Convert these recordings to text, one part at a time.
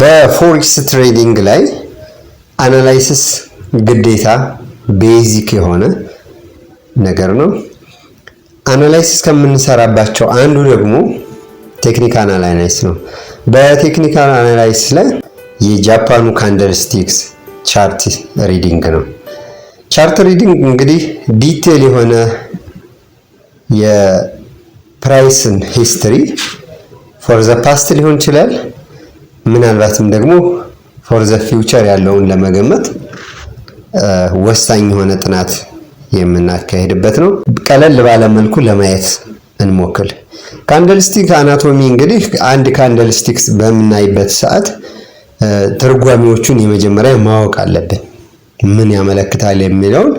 በ forex trading ላይ analysis ግዴታ basic የሆነ ነገር ነው። Analysis ከምንሰራባቸው አንዱ ደግሞ technical analysis ነው። በ technical analysis ላይ የጃፓኑ candlesticks chart reading ነው። Chart reading እንግዲህ detail የሆነ የ price ን history for the past ሊሆን ይችላል፣ ምናልባትም ደግሞ for the future ያለውን ለመገመት ወሳኝ የሆነ ጥናት የምናካሄድበት ነው። ቀለል ባለ መልኩ ለማየት እንሞክር። Candlestick anatomy እንግዲህ አንድ candlesticks በምናይበት ሰዓት ትርጓሜዎቹን የመጀመሪያ ማወቅ አለብን። ምን ያመለክታል የሚለውን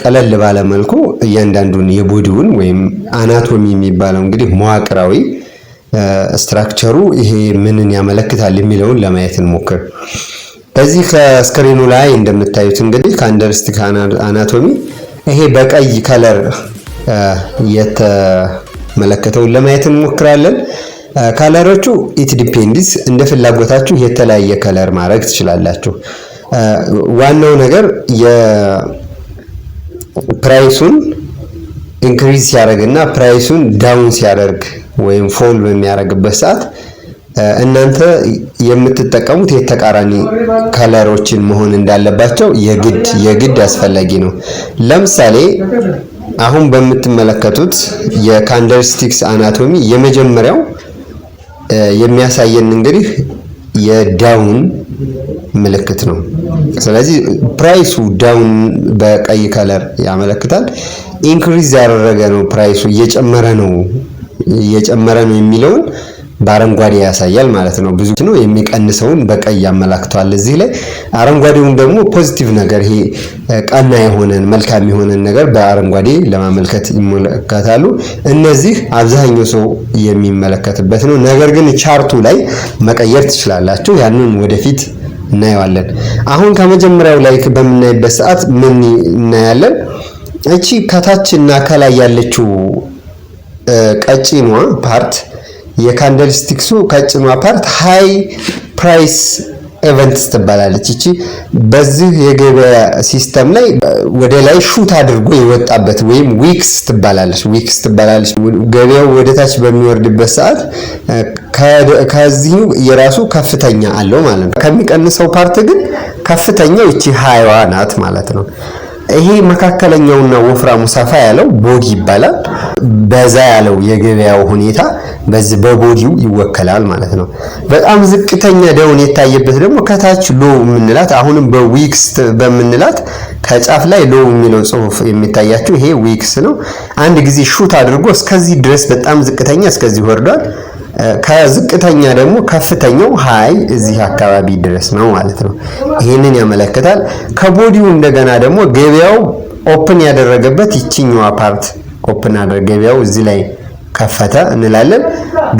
ቀለል ባለ መልኩ እያንዳንዱን የ body ውን ወይም anatomy የሚባለው እንግዲህ መዋቅራዊ structure ሩ ይሄ ምንን ያመለክታል የሚለውን ለማየት እንሞክር። በዚህ ከ screen ኑ ላይ እንደምታዩት እንግዲህ candlestick anatomy ይሄ በቀይ color የተመለከተውን ለማየት እንሞክራለን። Color ኦቹ it depends፣ እንደ ፍላጎታችሁ የተለያየ color ማድረግ ትችላላችሁ። ዋናው ነገር የ price ኡን increase ሲያደርግ እና price ኡን down ሲያደርግ ወይም fall በሚያደርግበት ሰዓት እናንተ የምትጠቀሙት የተቃራኒ color ኦችን መሆን እንዳለባቸው የግድ የግድ አስፈላጊ ነው። ለምሳሌ አሁን በምትመለከቱት የ candlesticks anatomy የመጀመሪያው የሚያሳየን እንግዲህ የ down ምልክት ነው። ስለዚህ price ኡ down በቀይ color ያመለክታል። Increase ያደረገ ነው፣ price ኡ እየጨመረ ነው፣ እየጨመረ ነው የሚለውን በአረንጓዴ ያሳያል ማለት ነው። ብዙ ነው፣ የሚቀንሰውን በቀይ ያመላክተዋል። እዚህ ላይ አረንጓዴውን ደግሞ positive ነገር፣ ይሄ ቀና የሆነን መልካም የሆነን ነገር በአረንጓዴ ለማመልከት ይመለከታሉ። እነዚህ አብዛኛው ሰው የሚመለከትበት ነው። ነገር ግን chart ኡ ላይ መቀየር ትችላላችሁ። ያንን ወደፊት እናየዋለን። አሁን ከመጀመሪያው ላይ በምናይበት ሰዓት ምን እናያለን? እቺ ከታች እና ከላይ ያለችው ቀጭኗ part፣ የ candlesticks ኡ ቀጭኗ part high price events ትባላለች። እቺ በዚህ የገበያ system ላይ ወደ ላይ shoot አድርጎ የወጣበት ወይም wicks ትባላለች። Wicks ትባላለች። ገበያው ወደ ታች በሚወርድበት ሰዓት ከዚሁ የራሱ ከፍተኛ አለው ማለት ነው። ከሚቀንሰው part ግን ከፍተኛው እቺ high ዋ ናት ማለት ነው። ይሄ መካከለኛውና ወፍራሙ ሰፋ ያለው body ይባላል። በዛ ያለው የገበያው ሁኔታ በዚህ በ body ው ይወከላል ማለት ነው። በጣም ዝቅተኛ down የታየበት ደግሞ ከታች low የምንላት፣ አሁንም በ wicks በምንላት ከጫፍ ላይ low የሚለው ጽሁፍ የሚታያችሁ ይሄ wicks ነው። አንድ ጊዜ shoot አድርጎ እስከዚህ ድረስ በጣም ዝቅተኛ እስከዚህ ወርዷል። ከዝቅተኛ ደግሞ ከፍተኛው high እዚህ አካባቢ ድረስ ነው ማለት ነው። ይህንን ያመለክታል። ከ body ው እንደገና ደግሞ ገበያው open ያደረገበት ይችኛዋ part open አደረገ፣ ገበያው እዚህ ላይ ከፈተ እንላለን።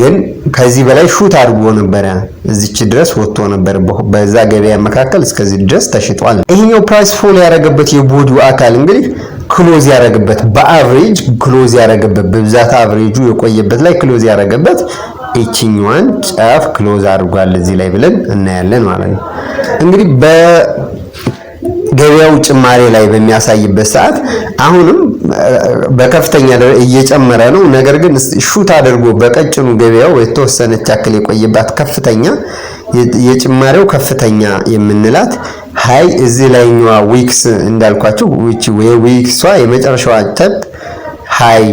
ግን ከዚህ በላይ shoot አድርጎ ነበረ፣ እዚች ድረስ ወጥቶ ነበር። በዛ ገበያ መካከል እስከዚህ ድረስ ተሽጧል። ይሄኛው price fall ያደረገበት የ body ው አካል እንግዲህ close ያደረገበት፣ በ average close ያደረገበት፣ በብዛት average ኡ የቆየበት ላይ close ያደረገበት ይችኛዋን ጫፍ close አድርጓል እዚህ ላይ ብለን እናያለን ማለት ነው። እንግዲህ በገበያው ጭማሪ ላይ በሚያሳይበት ሰዓት አሁንም በከፍተኛ እየጨመረ ነው። ነገር ግን shoot አድርጎ በቀጭኑ ገበያው የተወሰነች ያክል የቆየባት ከፍተኛ፣ የጭማሪው ከፍተኛ የምንላት high እዚህ ላይኛዋ wicks እንዳልኳችሁ wicks ሷ የመጨረሻዋ top high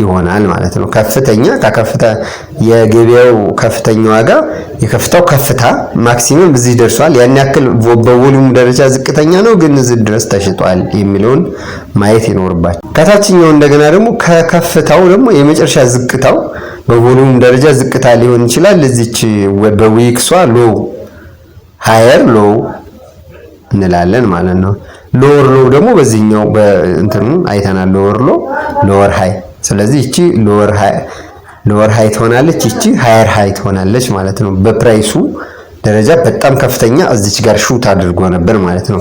ይሆናል ማለት ነው። ከፍተኛ ከከፍታ የገበያው ከፍተኛ ዋጋ የከፍታው ከፍታ maximum እዚህ ደርሷል። ያን ያክል በ volume ደረጃ ዝቅተኛ ነው፣ ግን እዚህ ድረስ ተሽጧል የሚለውን ማየት ይኖርባቸው። ከታችኛው እንደገና ደግሞ ከከፍታው ደግሞ የመጨረሻ ዝቅታው በ volume ደረጃ ዝቅታ ሊሆን ይችላል። እዚች በ wicks ሷ low፣ higher low እንላለን ማለት ነው። Lower low ደግሞ በዚህኛው በእንትኑ አይተናል። Lower low፣ lower high። ስለዚህ እቺ lower high ትሆናለች፣ እቺ higher high ትሆናለች ማለት ነው። በ price ኡ ደረጃ በጣም ከፍተኛ እዚች ጋር shoot አድርጎ ነበር ማለት ነው።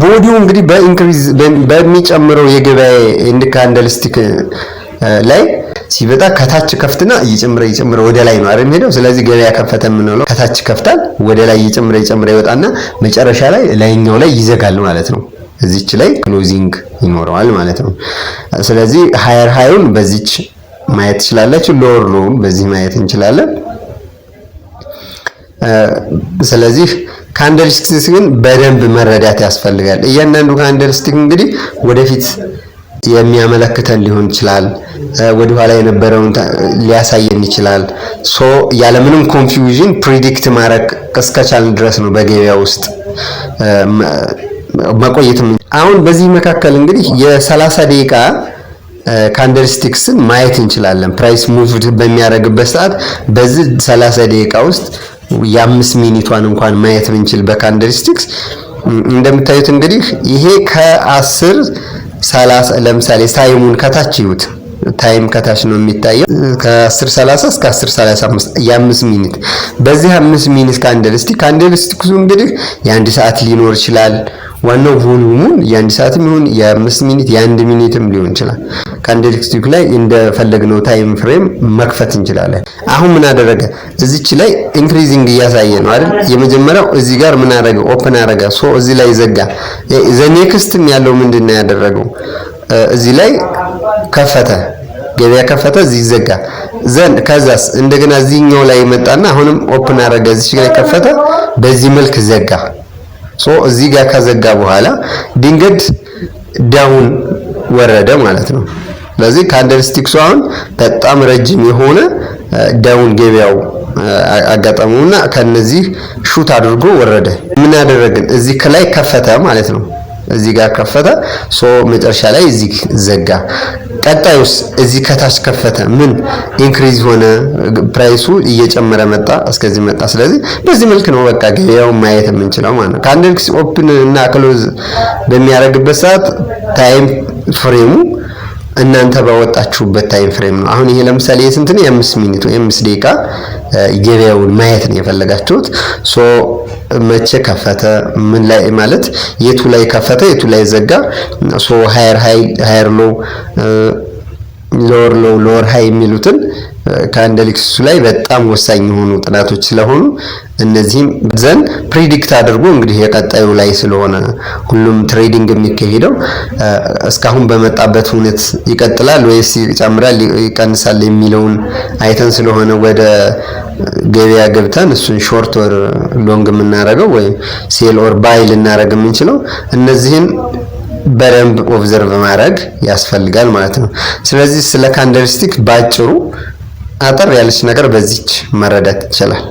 Body ው እንግዲህ በ increase በሚጨምረው የገበያ እንድ candlestick ላይ ሲመጣ ከታች ከፍትና እየጨመረ እየጨመረ ወደ ላይ ነው አይደል የሚሄደው። ስለዚህ ገበያ ከፈተ የምንለው ከታች ከፍታል፣ ወደ ላይ እየጨመረ እየጨመረ ይወጣና መጨረሻ ላይ ላይኛው ላይ ይዘጋል ማለት ነው። እዚች ላይ closing ይኖረዋል ማለት ነው። ስለዚህ higher high ኡን በዚች ማየት ትችላላችሁ። Lower low ውን በዚህ ማየት እንችላለን። ስለዚህ candlesticks ግን በደንብ መረዳት ያስፈልጋል። እያንዳንዱ candlestick እንግዲህ ወደፊት የሚያመለክተን ሊሆን ይችላል፣ ወደኋላ የነበረውን ሊያሳየን ይችላል። So ያለምንም confusion predict ማድረግ እስከቻልን ድረስ ነው በገበያ ውስጥ መቆየትም። አሁን በዚህ መካከል እንግዲህ የ30 ደቂቃ candlesticks ን ማየት እንችላለን። Price move በሚያደርግበት ሰዓት በዚህ 30 ደቂቃ ውስጥ የ5 minute ቷን እንኳን ማየት ብንችል በ candlesticks፣ እንደምታዩት እንግዲህ ይሄ ከ10:30፣ ለምሳሌ time ኡን ከታች ይዩት። Time ከታች ነው የሚታየው። ከ10:30 እስከ 10:35 የ5 minute። በዚህ 5 minute candlestick፣ candlesticks ኡ እንግዲህ የ1 ሰዓት ሊኖር ይችላል። ዋናው volume ኡን የ1 ሰዓትም ይሁን የ5 minute፣ የ1 minute ም ሊሆን ይችላል። Candlestick ላይ እንደፈለግነው time frame መክፈት እንችላለን። አሁን ምን አደረገ? እዚች ላይ increasing እያሳየ ነው አይደል? የመጀመሪያው እዚህ ጋር ምን አደረገ? Open አደረገ። So እዚህ ላይ ዘጋ። The next ም ያለው ምንድን ነው ያደረገው? እዚህ ላይ ከፈተ፣ ገበያ ከፈተ፣ እዚህ ዘጋ። Then ከዛስ እንደገና እዚህኛው ላይ መጣና አሁንም open አደረገ፣ እዚህ ላይ ከፈተ፣ በዚህ መልክ ዘጋ። So እዚህ ጋር ከዘጋ በኋላ ድንገት down ወረደ ማለት ነው። ስለዚህ candlesticks ኡ አሁን በጣም ረጅም የሆነ down ገበያው አጋጠመውና ከነዚህ shoot አድርጎ ወረደ። ምን ያደረግን? እዚህ ከላይ ከፈተ ማለት ነው። እዚህ ጋር ከፈተ፣ so መጨረሻ ላይ እዚህ ዘጋ። ቀጣዩስ እዚህ ከታች ከፈተ። ምን increase ሆነ፣ price ኡ እየጨመረ መጣ፣ እስከዚህ መጣ። ስለዚህ በዚህ መልክ ነው በቃ ገበያውን ማየት የምንችለው ማለት ነው። Candles open እና close በሚያደርግበት ሰዓት time frame ኡ እናንተ ባወጣችሁበት time frame ነው። አሁን ይሄ ለምሳሌ የስንት ነው? የ5 minute ወይ 5 ደቂቃ ገበያውን ማየት ነው የፈለጋችሁት። So መቼ ከፈተ፣ ምን ላይ ማለት የቱ ላይ ከፈተ፣ የቱ ላይ ዘጋ። So higher high፣ higher low፣ lower low፣ lower high የሚሉትን candlesticks ኡ ላይ በጣም ወሳኝ የሆኑ ጥናቶች ስለሆኑ እነዚህም then predict አድርጎ እንግዲህ የቀጣዩ ላይ ስለሆነ ሁሉም trading የሚካሄደው፣ እስካሁን በመጣበት ሁነት ይቀጥላል ወይስ ይጨምራል፣ ይቀንሳል የሚለውን አይተን ስለሆነ ወደ ገበያ ገብተን እሱን short or long የምናደርገው ወይም sell or buy ልናደርግ የምንችለው፣ እነዚህን በደንብ observe ማድረግ ያስፈልጋል ማለት ነው። ስለዚህ ስለ candlestick ባጭሩ አጠር ያለች ነገር በዚች መረዳት ይቻላል።